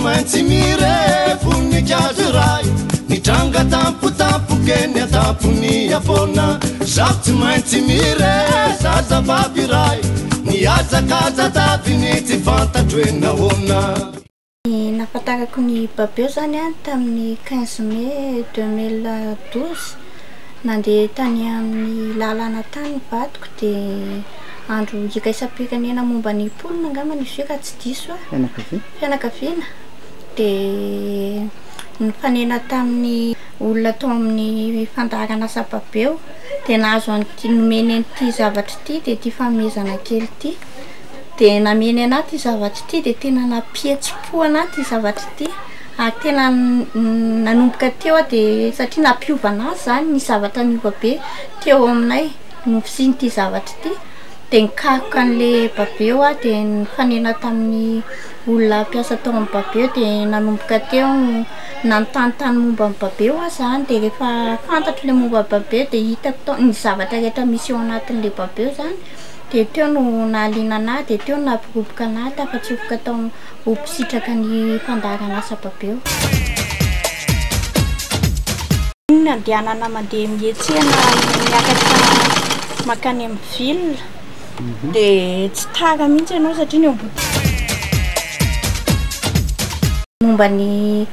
maintsy mire voninkazo iray nitranga tampotampoka eny an-tampon'ny havoana. Zaho tsy maintsy mire zazavavy iray nihazakaza-daviny tsy fantatro hoe nahoana. Ny nahafantarako ny Babeo zany an, tamin'ny 15 mai 2012, nandeha tany amin'ny lalana tany ny vadiko de andro iraisam-pirenena momba ny mponina angambany izy io raha tsy diso aho. Fianakaviana. Fianakaviana. De nifanena tamin'ny olona tao amin'ny fandaharan'asa Babeo de nahazo an'ity nomeny an'ity zavatra ity de ity fanomezana kely ity. De nameny anahy ity zavatra ity de tena nampihetsi-po anahy ity zavatra ity ary tena nanomboka teo aho de satria nampiova anahy zany ny zavatra niova be teo aminay no fisian'ity zavatra ity de nikaroka an'le Babeo aho de nifanena tamin'ny olona mpiasa tao amin'ny Babeo de nanomboka teo nanontanontany momba an'i Babeo aho zany de rehefa fantatro le momba an'i Babeo de hitako tao ny zavatra rehetra misy ao anatin'le Babeo zany. Dia teo no nahaliana anah, dia teo no nahapiroboka anah tafatsofoka tao ho mpisitraka ny fandaharan'asa Babeo. Iny no andehanana mandeha miantsena miakatra mankany amin'ny ville dia tsy tara mihitsy ianao satria ny eo ambody. Momba ny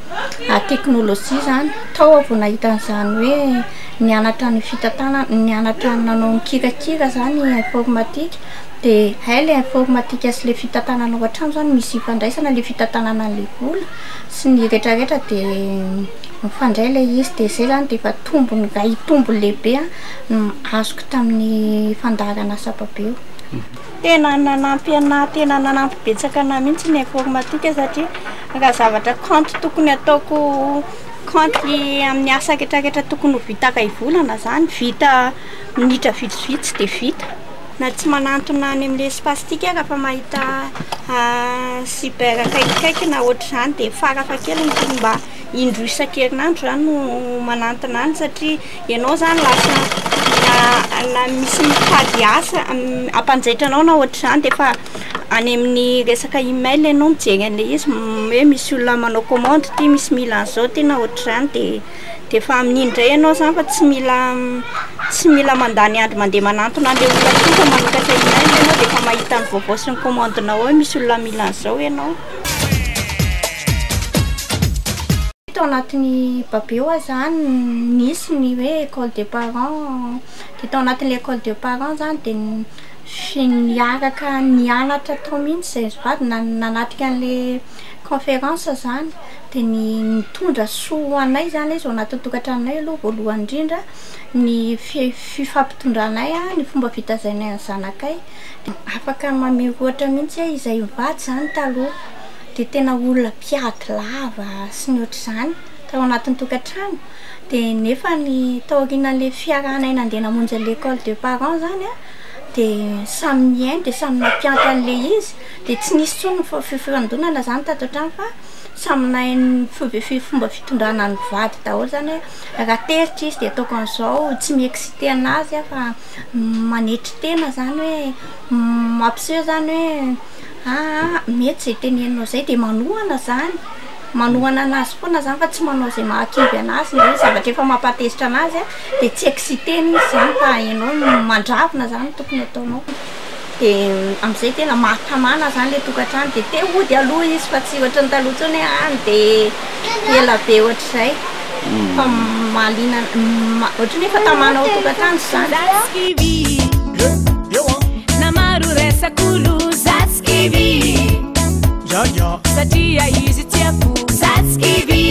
teknolojia izany, tao aho vao nahita an'izany hoe nianatra ny fitantanana, nianatra nanao nikirakira zany informatique de hay le informatique sy le fitantanana ao an-trano zany misy ifandraisana le fitantanana an'le vola sy ny retraretra de mifandray le izy de zay zany de efa tombony iray tombony lehibe a no azoko tamin'ny fandaharan'asa Babeo. Tena nanampy anahy, tena nanampy betsaka anahy mihitsy ny informatique satria raha zavatra compte tokony ataoko Compte amin'ny asa retraretra tokony ho vita iray volana zany, vita minitra vitsivitsy de vita. Na tsy manantona any amin'ilay espace tic ara fa mahita cyber akaikikaiky na ohatr'izany de farafahakeliny tokony mba indroa isan-kerinandro zany no manantona any satria ianao zany lasa na na misy mitady asa hampanjaitra anao na ohatr'izany de efa any amin'ny resaka email ianao mijery an'ilay izy hoe misy olona manao commande ity, misy mila an'izao ity na ohatr'izany de de efa amin'iny indray ianao zany fa tsy mila tsy mila mandany andro mandeha manantona an'ilay olona intsony fa manokatra email ianao de efa mahita ny vaovao sy ny commande-nao ao hoe misy olona mila an'izao ianao. Tao anatin'ny Babeo aho zany nisy ny hoe école des parents de tao anatin'ilay école des parents zany de Sy niaraka nianatra tao mihitsy zay mivady na- nanatrika an'le conférence zany de ny nitondra soa ho anay zany le izy ao anatin'ny tokantranonay aloha voalohany indrindra ny fi- fifampitondranay a, ny fomba fitazainay ny zanakay, de afaka mamehy ohatra mihitsy hoe izay mivady zany taloha de tena olona mpiady lava sy ny ohatr'izany tao anatin'ny tokantrano de nefany taorianan'le fiarahanay nandeha namonjy an'le école de parents zany a. de samy nihaino de samy nampiantra an'le izy de tsy nisy intsony ny fi- fifandonana zany tato an-trano fa samy nahay ny fi- fomba fitondrana ny vady daholo zany hoe raha tezitra izy de ataoko an'izao, tsy mi-exciter anazy aho fa manetry tena zany hoe mampiseho zany hoe aa mety zay teneninao zay de manohana zany. Manohana anazy foana zany fa tsy manao izay mahakivy anazy na hoe zavatra efa mampahatezitra anazy a, de tsy exciter-na izy zany fa ianao no mandravona zany no tokony ataonao, de am'zay tena mahatamana zany le tokantrano de te hody aloha izy fa tsy ohatran'ny taloha intsony hoe any de ela be ohatr'izay fa mahaliana ma- ohatran'ny hoe efa tamana ao an-tokantrano zany. Satria izy tiako za tsy kivy.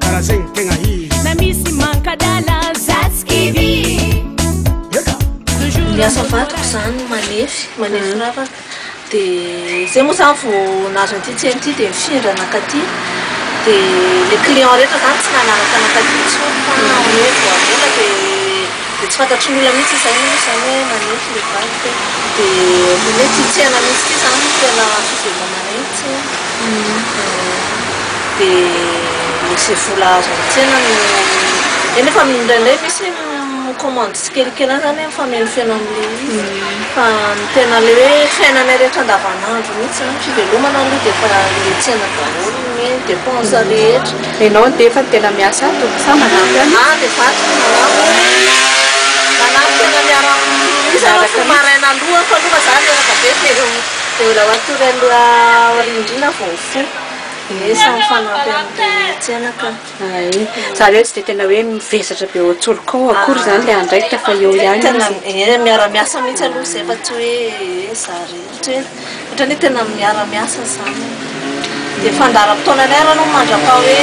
Karaha zegny tegna izy. Na misy mankadala za tsy kivy. Eka. Toujours Ny asa vadiko zany manefy, manefy ravaka. Dia zay moa zany vao nahazo an'ity tsena ity dia nifindra nankaty. Dia le client rehetra zany tsy nanaraka nankaty intsony fa hoe voaroaka dia dia tsy fantatry ny olona mihitsy izay moa izany hoe manefy le vadiko e. Dia ohatran'ny hoe ity tsena mihitsy ity zany no tena fivelomanay ny tsena. Dia izay vola azo amin'ny tsena no, dia nefa indraindray misy. mi-commande tsikelikely any zany hoe mifamenofeno amin'ilay izy. Fa ny tena ilay hoe fiainanay rehetra andavanandro mihitsy zany, fivelomana aloha dia efa ilay tsena daholo ny hoe dépense rehetra. Ianao nefa no tena miasa ato sa manampy any? Ah dia vadiko manampy. Manampy tena miara izy aloha mifoha maraina aloha fa aloha fa za reraka be dia dia mbola matory aloha aoriandriana vao mifoha. Dia samy mifanampy amin'ilay tsena ka. Hay. Izany hoe tsy dia tena hoe mivesatra be ao an-tsoroko ao akory izany ilay andraikitra fa eo ihany izy. Tena eh, miara-miasa mihitsy aloha izay fa tsy hoe eh, za irery. Tsy hoe ohatran'ny hoe tena miara-miasa izany. Dia fandaharam-potoananay ary aloha mandrapaha hoe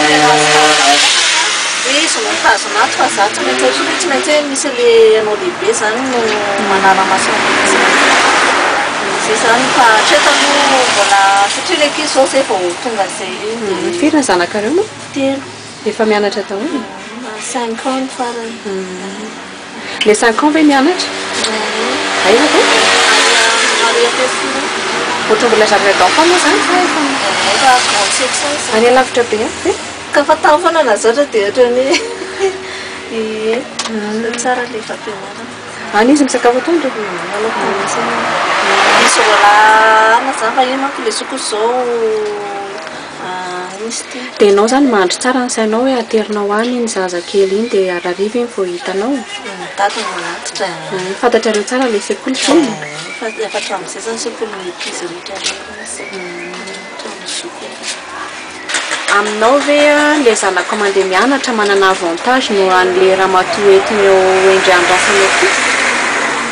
tena azo tazomina hoe izy no mitazona ato fa za tsy maintsy ohatra hoe tsy maintsy hoe misy an'ilay anao lehibe izany no manara-maso an'ilay izy. Izay izany fa hatreto aloha mbola satria ilay ankizy izao izay vao tonga izay dia. Firy ny zanakareo moa? Telo. Efa mianatra daholo? Cinq ans ny farany. Le cinq ans ve mianatra? Aiza ve? Any Ampefiloha. Ohatran'ny mbola jardin d'enfant moa zany sa efa? Efa grande section izany. Any alavitra be any ve? Ka fa tany foana nazatra dia ohatran'ny hoe ie, tsara ilay fampianarana. Any izy misakafo atoandro? Manao condition. Misy roalahy any zany fa io manko ilay zokiny izao izy ity. Dia ianao izany mandry tsara ny sainao hoe aterinao any iny zaza kely iny dia harariva iny vao hitanao? Mitady ny manatitra e. Fantatrareo tsara ilay sekoly fony? Efa hatramin'izay izany sekoly ny ankizy rehetra rehetra hatramin'ny zokiny. Aminao ve ilay zanakao mandeha mianatra manana avantage noho an'ilay ramatoa entiny eo endry andrasana ety?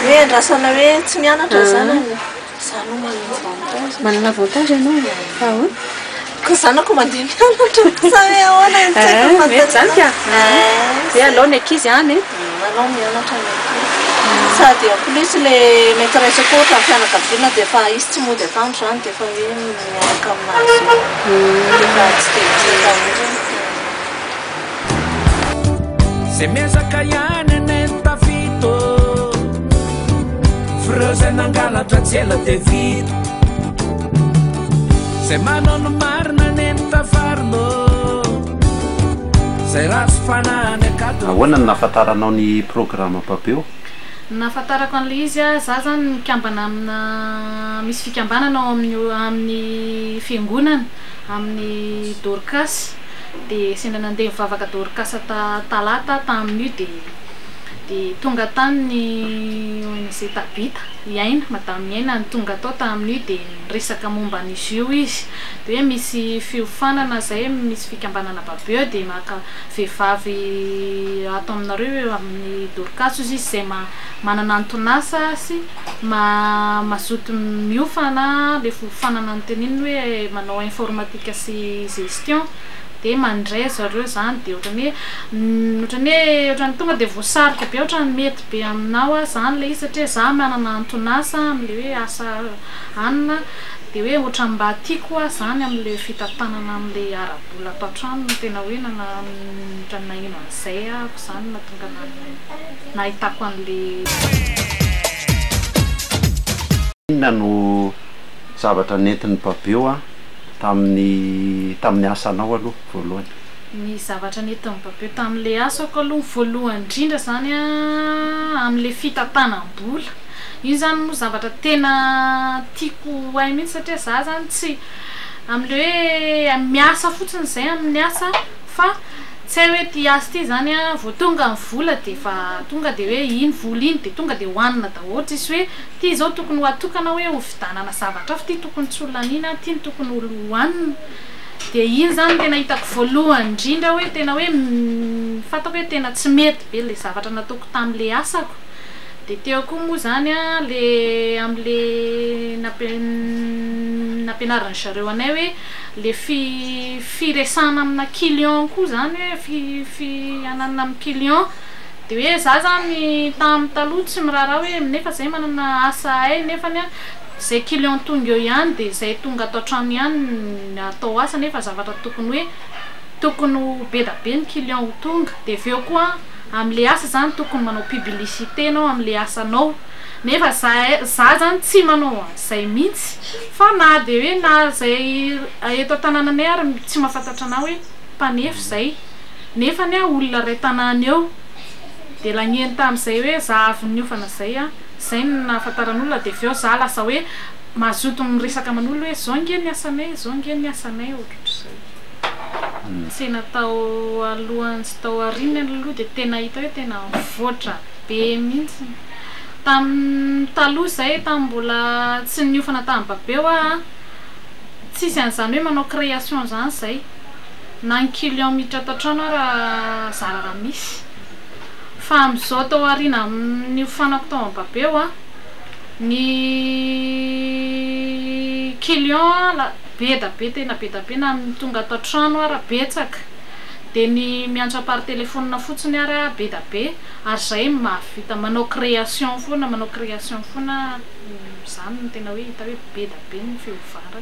Hoe andrasana hoe tsy mianatra ny zanany? Za aloha manana avantage. Manana avantage ianao? Fa ahoana? Ko zanako mandeha mianatra sa hoe ahoana no tsy haiko Eh, mety zany ka. Eh, Hoe alao ny ankizy any e. Alao mianatra ny ankizy. Sady en plus le maîtresse koa ohatran'ny fianakaviana dia efa izy tsy mody atoandro zany dia efa hoe miaraka aminazy eo. Dia efa tsy dia misy atahorana. Zay miezaka ihany anie no tafita ô. F'ireo zay nangalatra tsy ela dia vita. Zay manao ny marina anie no tafarina ô. Zay ratsy fanahy any an-katony. Ahoana no nahafantaranao ny programa Babeo? Ny nahafantarako an'ilay izy, za zany mikambana amina, misy fikambanana ao amin'ny amin'ny fiangonana, amin'ny Dorcas. Dia sendra nandeha nivavaka Dorcas ta Talata aho tamin'io dia dia tonga tany ny ONG Tabita, i Aina, Madame Aina no tonga tao tamin'io dia niresaka momba an'izy io izy. Dia hoe misy fiofanana izay, misy fikambanana Babeo dia maka vehivavy ato aminareo amin'ny Dorcas hozy izy izay manana anton'asa sy mazoto miofana, ilay fiofanana noteneniny hoe manao informatique sy gestion dia mandray zareo zany dia ohatran'ny hoe ohatran'ny hoe ohatran'ny tonga dia voasarika be ohatran'ny mety be aminao aho zany ilay izy satria za manana anton'asa amin'ilay hoe asa anona dia hoe ohatran'ny mba tiako aho zany amin'ilay fitantanana amin'ilay ara-bola ato an-trano no tena hoe nana ohatran'ny naheno an'izay ahako zany nahatonga nahitako an'ilay Inona no zavatra nentin'i Babeo tamin'ny tamin'ny asanao aloha voalohany? Ny zavatra nentin'i Babeo tamin'ilay asako aloha voalohany indrindra izany amin'ilay fitantanam-bola. Io izany moa zavatra tena tiako ho hay mihitsy satria za izany tsy amin'ilay hoe miasa fotsiny izay amin'ny asa fa tsy hay hoe ity asa ity izany vao tonga ny vola dia efa tonga dia hoe iny vola iny dia tonga dia hohanina daholo tsisy hoe Ity izao tokony ho atokana hoe ho vidanana zavatra hafa, ity tokony tsy ho laniana, ity no tokony ho hohanina. Dia iny izany no tena hitako voalohany indrindra hoe tena hoe fantako hoe tena tsy mety be ilay zavatra nataoko tamin'ilay asako. Dia teo koa moa izany an, ilay amin'ilay nampianarin-dry zareo anay hoe ilay firesahana amina client koa izany hoe fihananana amin'ny client. De hoe za zany tam taloha tsy miraharaha hoe nefa zay manana asa hay nefany an zay client tonga eo ihany de zay tonga ato antrano ihany ny atao asa nefa zavatra tokony hoe tokony ho be da be ny client ho tonga de avy eo koa amle asa zany tokony manao publicité enao amle asanao nefa za za zany tsy manao anzay mintsy fa na de hoe na zay eto antanananay ary tsy mahafantatra anah hoe mpanefy zay. Nefa anie olona iray tanàna eo. De lagneno tamin'izay hoe za avy niofana zay a, zay no nahafantaran'olona de avy eo za lasa hoe mazoto miresaka aman'olona hoe zao nge ny asanay, zao nge ny asanay ohatrohatr'izay. Tsena tao alohany sy tao aoriana aloha de tena hita hoe tena mivoatra be mihitsy. Tamin'ny taloha zay tamin'ny mbola tsy niofana tamin'ny Babeo aho a, tsisy an'izany hoe manao création zany zay. Na ny client miditra ato an-trano ara zara raha misy. Fa amin'izao tao aoriana niofanako tao amin'ny Babeo a, ny client la be da be tena be da be na ny tonga ato an-trano ara betsaka. Dia ny miantso par téléphone fotsiny ara be da be ary zahay mahavita manao création foana, manao création foana, izany no tena hoe hita hoe be da be ny fiovara,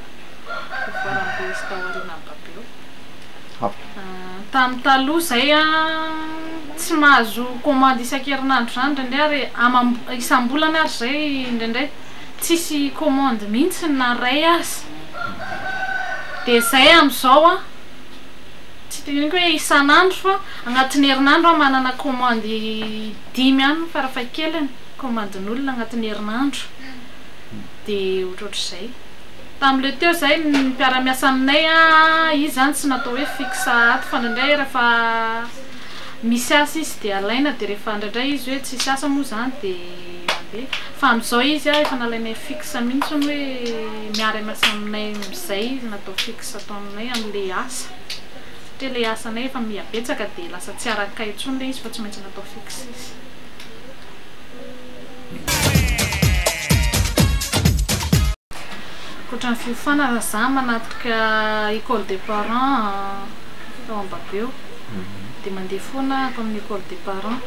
fivoaran'ilay izy tao aorianan'ny Babeo. Tamin'ny taloha izay an, tsy mahazo commande isan-kerinandro izany indraindray ary amam- isam-bolana ary izay indraindray tsisy commande mihitsy na iray aza. Dia izay amin'izao an, tsy teneniko hoe isan'andro fa agnatin'ny herinandro aho manana commande dimy any farafahakeliny, commande-n'olona agnatin'ny herinandro. Dia ohatrohatr'izay. Tamin'ilay teo izay ny mpiara-miasa aminay an, izy izany tsy natao hoe fixe ato fa indraindray rehefa misy asa izy dia alaina dia rehefa indraindray izy hoe tsisy asa moa izany dia mandeha. Fa amin'izao izy an efa nalainay fixe mihitsy hoe miara-miasa aminay amin'izay izy natao fixe ato aminay amin'ilay asa. Satria ilay asanay efa miha betsaka dia lasa tsy arakay intsony ilay izy fa tsy maintsy natao fixe izy. Ankoatra ny fiofanana, za manatrika école des parents tao Ambabeo dia mandeha foana aho amin'ny école des parents.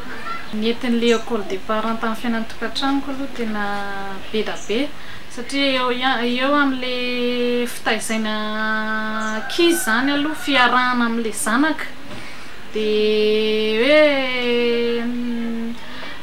Ny entin'ilay école des parents tamin'ny fiainan'ny tokantranoko aloha tena be da be satria eo ihany eo amin'ilay fitaizaina ankizy izany aloha fiarahana amin'ilay zanaka dia hoe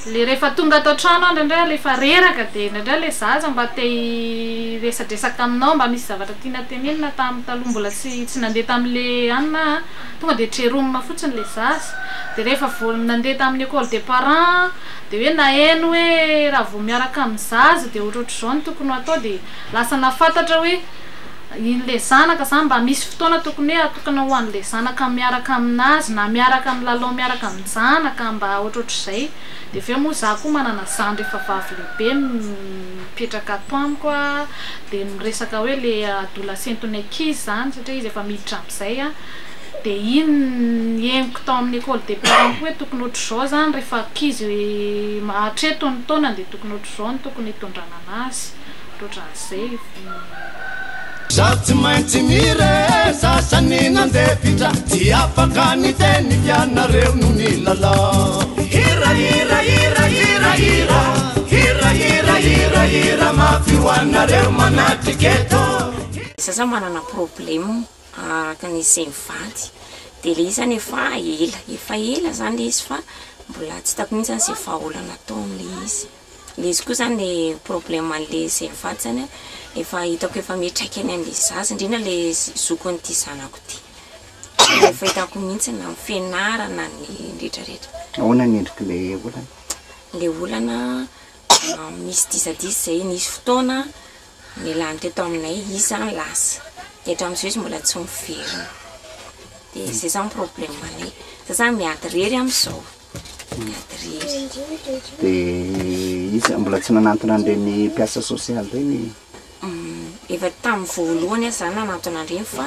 Le rehefa tonga ato an-trano aho indraindray le efa reraka de indraindray le zaza mba te hiresadresaka aminao mba misy zavatra tiana tenenina tam taloha mbola tsy tsy nandeha tamle anona aho tonga de treromina fotsiny le zaza de rehefa vao nandeha tamin'ny école des parents de hoe naheno hoe raha vao miaraka amin'ny zaza de ohatrohatr'izao no tokony ho atao de lasa nahafantatra hoe iny le zanaka zany mba misy fotoana tokony hoe atokana ho an'le zanaka miaraka aminazy na miaraka milalao miaraka amin-janaka mba ohatrohatr'izay de avy eo moa za koa manana zandry efa vavy lehibe mipetraka ato amiko a de miresaka hoe le adolasenton'ny ankizy zany satria izy efa miditra am'izay a de iny henoko tao amin'ny école des parents koa hoe tokony ohatr'izao zany rehefa ankizy hatreto ny taonany de tokony ohatr'izao no tokony hitondrana anazy ohatrohatran'izay. Zaho tsy maintsy miresa ny nandefitra tsy afaka niteny fianareo no nilalao. Hira hira hira hira hira hira hira hira hira mafy ho anareo manatrika eto. Za zany manana problème araka ny izay mivady de le izy zany efa ela efa ela zany le izy fa mbola tsy hitako mihitsy zany zay vahaolana atao amle izy. Le izy koa zany le problème an'le zay mivady zany an, efa hitako efa miantraikany an'le zaza indrindra le zokin'ity zanako ity, efa hitako mihitsy na amin'ny fianarana ny retraretra. Ahoana ny endrik'ilay olana? Le olana misy disadisa zay, nisy fotoana nialany teto aminay, izy zany lasa, de hatramin'izao izy mbola tsy miverina, de zay zany problème anay, za zany miady rery amin'izao. Dia izy mbola tsy nanantona an'ireny mpiasa sosialy ireny? Efa tamin'ny voalohany aho za nanantona an'ireny fa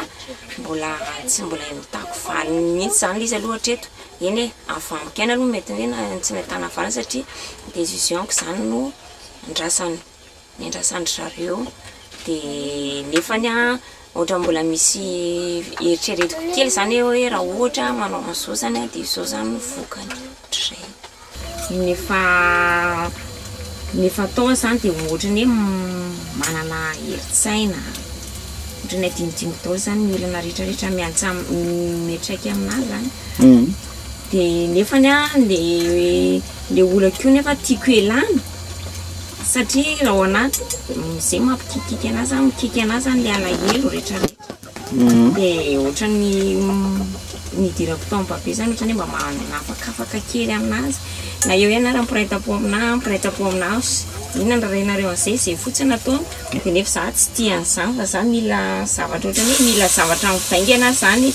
mbola tsy mbola nitako valiny mihitsy zany ilay izy aloha hatreto. Eny e, avy amiko ihany aloha mety hoe tsy nahitana valiny satria décision-ko zany no andrasana. Niandrasan-dry zareo dia nefany an ohatran'ny mbola misy eritreretiko kely izany hoe raha ohatra manao an'izao izany aho dia izao izany no vokany, ohatr'izay. Ny efa ny efa atao izany dia ohatran'ny hoe manana herin-tsaina, ohatran'ny adinodino daholo izany ny olana rehetrarehetra miantsa- miantraika aminahy izany. Dia nefany an le le olako io nefa tiako ialana satria raha ao anaty zay mampikikiky anahy zany mikiky anahy zany le alahelo retraretra. Dia ohatran'ny nidirako tao amin'ny Babeo zany ohatran'ny hoe mba manafakafaka kely aminazy. Na eo ihany ary mpiray tampo aminahy, mpiray tampo aminahy, inona no rarahinareo an'izay, izay fotsiny ataony. Dia nefa za tsy tia an'izany fa za mila zavatra ohatran'ny hoe mila zavatra mivaingana zany.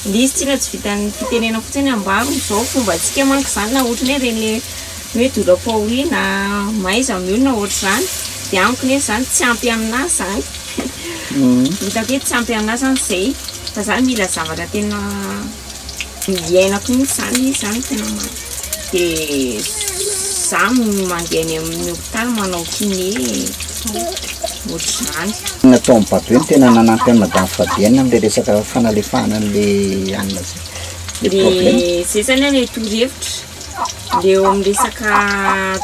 Ilay izy tsinona tsy vitan'ny fitenena fotsiny hoe ambaro izao fombantsika manko izany na ohatran'ny hoe ireny hoe doram-pahoriana mahaiza mionona ohatr'izany. Dia amiko nefa izany tsy ampy aminahy izany. Hitako hoe tsy ampy aminahy izany izay fa za mila zavatra tena iainako mihitsy izany izy izany tena marina. Dia za mandeha any amin'ny hopitaly manao kiné ohatr'izany. Ny nataon'i Babeo no tena nanampy an'i Madame Fabienne amin'ilay resaka fanalefahana an'ilay anona zay, le problème. Dia zay zany ilay torohevitra, le eo amin'ny resaka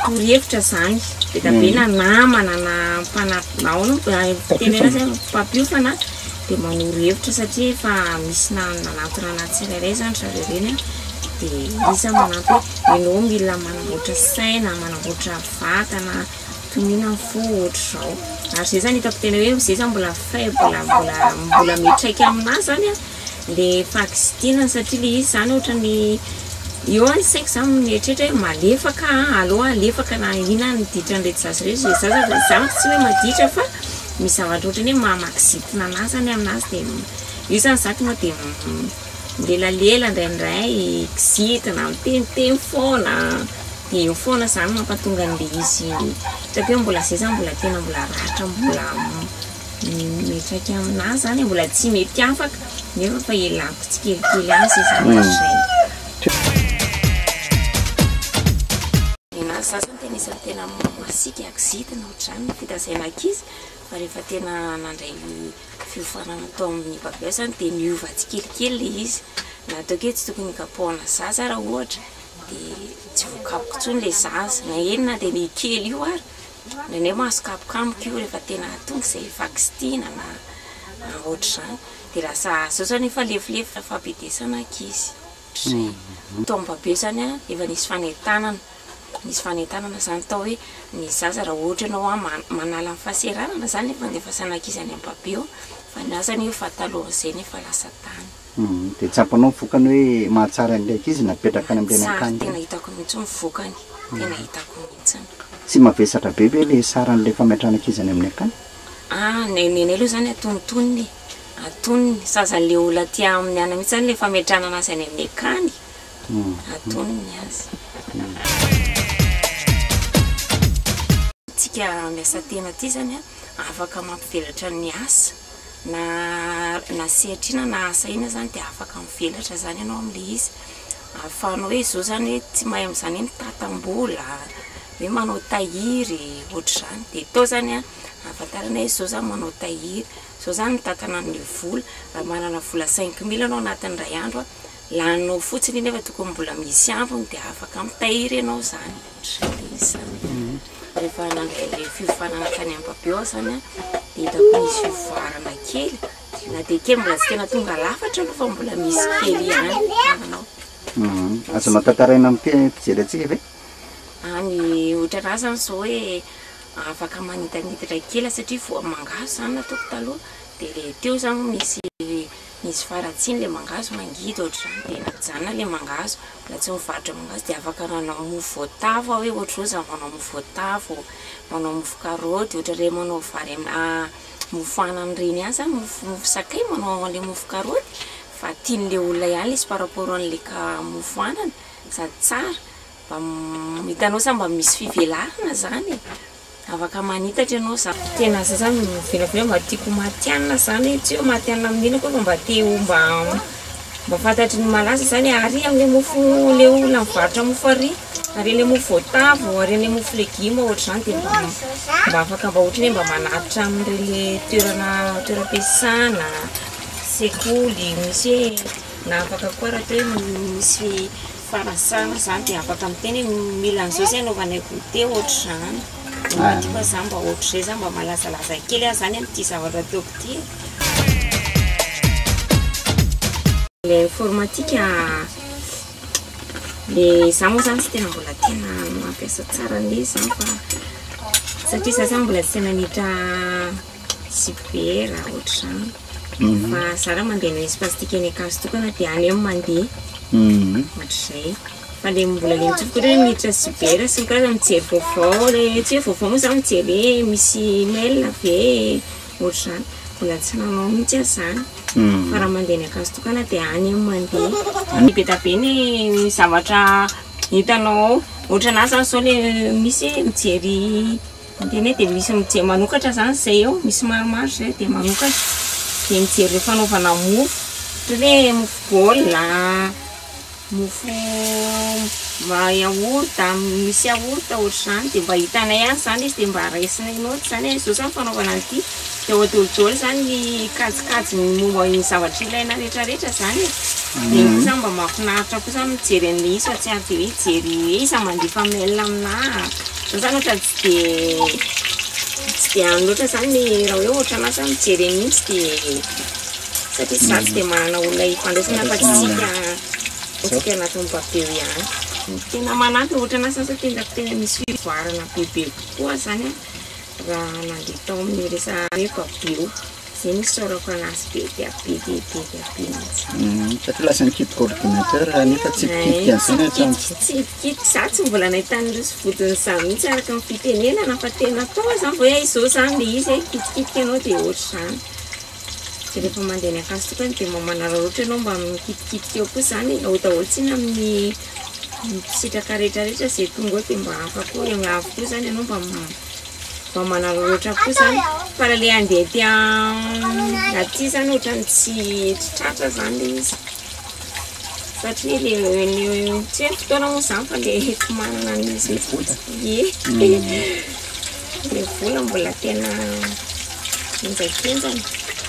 torohevitra zany, be dia be na namana na mpana- na ahoana moa fitenenana azy mpampiofana dia manoro hevitra satria efa misy nanantona anahy tsirairay zany zareo ireny an, dia izy zany manampy hoe ianao mila manamboatra saina, manamboatra vatana, toniana ny fo ohatr'izao. Ary zay zany hitako tena hoe zay zany mbola faible, mbola mbola miantraika aminahy zany an, le fahakizitinana satria le izy zany ohatran'ny eo ny saiko zany mieritreritra hoe malefaka an, aleo alefaka na inona ny ditran'ireto zaza ireto, le zaza za manko tsy hoe maditra fa misy zavatra ohatran'ny hoe maha-makizitina anahy zany aminazy dia io zany za tonga dia milelalela indraindray, kizitina, miteniteny foana, dia eo foana zany mampatonga an'le izy hitako hoe mbola zay zany mbola tena mbola ratra mbola miantraika aminahy zany e, mbola tsy mety afaka nefa fa elako tsikelikely any zay zavatra zay. Ny zaza no tena isan'ny tena masiaka, kizitina ohatr'izany ny fitazaina ankizy fa rehefa tena nandray fiofanana tao amin'ny Babeo zany dia niova tsikelikely ilay izy, na ataoko hoe tsy tokony hikapohana zaza raha ohatra dia tsy voakapoka intsony ilay zaza na eny na dia ilay kely io ary, indraindray mahazo kapoka amiko io rehefa tena tonga izay fahakizitina na ohatr'izany dia lasa zao zany efa lefilefy fampidesana ankizy. Ohatr'izay. Tao amin'ny Babeo zany an, efa nisy fanentanana, nisy fanentanana zany tao hoe ny zaza raha ohatra ianao an manala ny fahaseranana zany ny fandefasana ankizy any amin'ny Babeo fa ny ahy zany efa talohan'izay nefa lasa tany. Dia tsapanao ny vokany hoe mahatsara an'ilay ankizy napetraka any amin'ireny Tsara, akany tena ireny? hitako mihitsy ny vokany, tena hitako mihitsiny. Tsy mavesatra be ve ilay saran'ilay fametrahana ankizy any amin'ny akany? Ah, ny nenay aloha zany atonontonony e. Atonony, sazan'le olona aty aminy any mihitsy zany le fametrahana anazy any amin'ny akany, atonony ny azy. Tsika miasa tena aty zany an, afaka mampivelatra ny asa na na sehatra inona na asa inona zany dia afaka mivelatra zany ianao amin'le izy, ahafahanao hoe zao zany hoe tsy mahay amin'izany hoe mitantam-bola, hoe manao tahiry ohatr'izany, dia tao zany an ahafantarana hoe zao zany manao tahiry. Zao zany mitantana ny vola, raha manana vola 5000 anao anatin'ny iray andro a, laninao fotsiny iny nefa tokony mbola misy ambiny dia afaka mitahiry ianao zany, ohatr'izay le izy zany. Rehefa nandray le fiofanana tany Ampabeo aho zany a, dia hitako nisy fivoarana kely, na dia kely mbola tsy tena tonga lafatra aloha fa mbola misy kely ihany, hitanao. Azonao tantaraina amin'ny mpijery antsika ve? Any ohatranahy zany zao hoe afaka manitanitatra kely satria voa mangahazo zany nataoko taloha de le teo zany misy nisy faharatsiany le mangahazo mangidy ohatr'izany de najanona le mangahazo mbola tsy mivarotra mangahazo de afaka nanao mofo voatavo aho hoe ohatr'izao za manao mofo voatavo, manao mofo karaoty, ohatra re manao vary amina mofo anana ireny ihany zany mofo mofo sakay manao an'le mofo karaoty fa tian'le olona ihany le izy par rapport an'le ka- mofo anana sady tsara. Mba hitanao sa mba misy fivelarana zany e! Afaka manitatra ianao za. Tena za zany mivinavina mba tiako ho matihanina zany e, tsy hoe matihanina amin'ny inona akory fa mba te ho mba mba fantatry ny malaza zany e, ary amin'le mofo le olona mivarotra mofo ary, ary le mofo voatavo, ary le mofo legioma ohatr'izany de mba mba afaka mba ohatran'ny hoe mba manatitra amin'ireny le toerana toeram-piasana, sekoly, misy hoe na afaka koa raha ohatra hoe misy Fanasana zany dia afaka miteny hoe mila an'izao zay anaovanay goûter ohatr'izany. Mba tiako aho zany mba ohatr'izay zany mba malazalaza kely aho zany amin'ity zavatra ataoko ity e. Le informatique le za moa zany tsy tena mbola tena mampiasa tsara an'ilay izy zany fa satria za zany mbola tsy tena niditra cyber ohatr'izany. Fa za raha mandeha any espace tika eny Ankazotokana dia any aho mandeha. Ohatr'izay. Fa le mbola le mitsofoka ohatra hoe miditra cyber sy ny karazany mijery vaovao le tsy hoe vaovao moa za mijery hoe misy mail ve ohatr'izany. Mbola tsy nanao mihitsy aho zany. Fa raha mandeha any Ankazotokana dia any aho mandeha. Be dia be ny zavatra hitanao ao. Ohatranà zany zao le misy mijery Miteny hoe dia misy mijery manokatra zany izay eo, misy maromaro izay dia manokatra. Dia mijery ireo fanaovana mofo, ohatra hoe mofo baolina, mofo yaourt, misy yaourt ohatr'izany dia mba hitanay ihany izany izy dia mba raisinay naoty izany hoe izao izany fanaovana an'ity. Dia ao daholo izany ny kajikajy momba ny zavatra ilaina rehetrarehetra izany e. Dia iny koa izany mba mahafinaritra koa izany mijery an'ilay izy fa tsy ary dia hoe hijery hoe iza mandefa mail aminà. Za zany ohatran'ny tsy dia tsy dia any loatra izany raha hoe ohatranà zany mijery an'iny tsy dia satria za tsy dia manana olona ifandraisana fa tsy tsika tsika anatin'ny babeo ihany. Tena manampy ohatranà zany sao tena tena misy fivoarana bebe kokoa zany an raha nandeha tao amin'ny resaka hoe babeo. Zay no isaorako anazy be dia be dia be dia be mihitsy. Satria lasa nikitika ordinateur nefa tsy mpikitika an'izany hatramin'izay. Tsy mpikitika, za tsy mbola nahita an'ireo vodiny izany mihitsy araka ny fitenenana fa tena tao zany vao hoe izao zany le izy e, kitikitika ianao dia ohatr'izany. Dia rehefa mandeha any Ankasitokana dia mba manararaotra ianao mba mikitikitika eo koa izany e, ao daholo tsinona amin'ny mpisitraka rehetrarehetra izay tonga eo dia mba hafa koa, avy koa izany ianao mba Mba manararaotra koa zany fa raha le andeha aty aty zany ohatran'ny tsy tsy tratra zany le izy satria le le tsy hoe fotoana moa zany fa le tsy manana an'izy mihitsy ie le vola mbola tena henjakenjana.